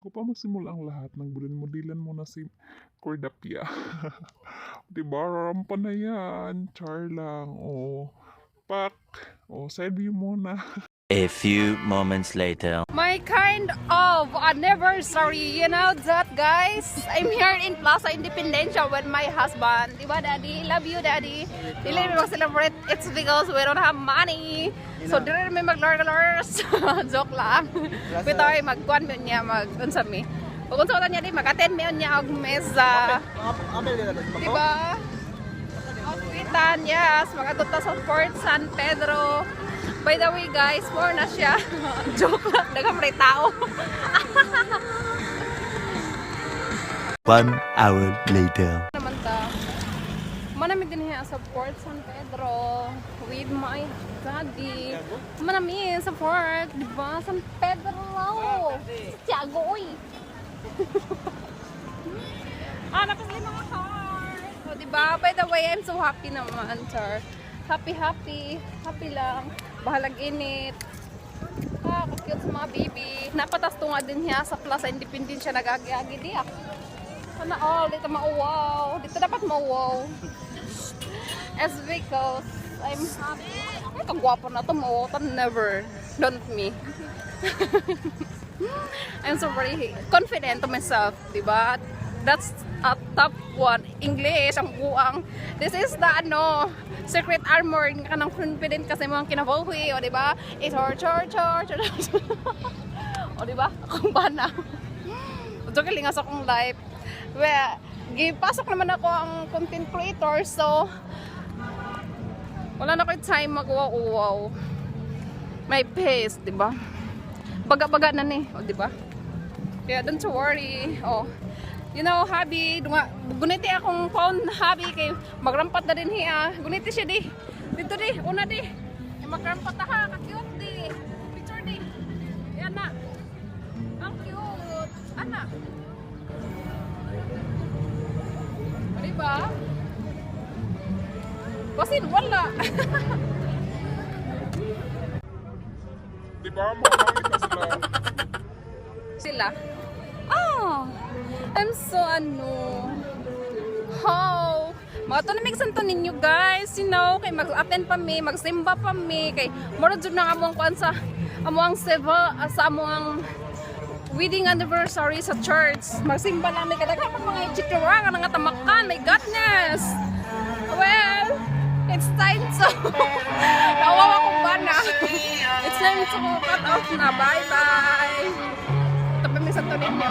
Bago pa magsimula ang lahat, nagmodel-modelan muna si Cordapia. Diba? Rarampa na yan. Char lang. Oh. Pak. Oh, side view muna. A few moments later. My kind of anniversary, you know that, guys? I'm here in Plaza Independencia with my husband. Diba, Daddy? Love you, Daddy. Dili mi mag-celebrate. It's because we don't have money. So, dili mi mag-lars. Joke lang. Bitaw magkuan mi niya, mag unsa mi. Ug unsa niya di mag-attend mi niya og mesa. Diba? Hospital, yes. Mag-adto ta sa Fort San Pedro. By the way, guys, more na siya. Joke lang, daghang may tao. One hour later. Naman ta. Manami din hiya sa Fort San Pedro with my daddy. Manami sa Fort, di ba? San Pedro. Tiago, oy. Ah, napasli mga car. O, di ba? By the way, I'm so happy naman, char. Happy, happy. Happy lang. Bahalag init. Ah, cute sa mga baby. Napatas to nga din niya sa Plaza Independencia, nag-agi-agi di ah. Sana all, dito mauwaw. Dito dapat mauwaw. As because I'm happy. Ay, kagwapo na to, mauwaw ta never. Don't me. I'm so very confident to myself, di ba? That's a top one. English, ang buang. This is the ano, secret armor nga kanang confident kasi mo ang kinabuhi, o di ba? It's chor chor chor chor. O di ba? Akong bana. Joke lang sa akong life. Well, gipasok naman ako ang content creator, so wala na ko'y time mag-uwaw-uwaw. May pace, di ba? Baga-baga na ni, o di ba? Kaya don't you worry. Oh. Habi, guniti akong phone, habi, kay magrampat na din hiya. Guniti siya di. Dito di, una di. Eh, magrampat na ha, ka-cute di. Picture di. Yan na. Ang cute. Ana. O, di ba? Basin, wala. Diba? Mga pangit na sila. Sila. Oh, I'm so ano. How? Mga to na mig Santo Niño, guys, kay mag-attend pa mi, magsimba pa mi, kay mura jud na among kuan sa among seva sa among wedding anniversary sa church. Magsimba lang mi kadaghan pag mga chikira nga nga tamakan. My goodness. Well, it's time to Nawawa kong bana. It's time to cut off na. Bye-bye. Tabi mi Santo Niño.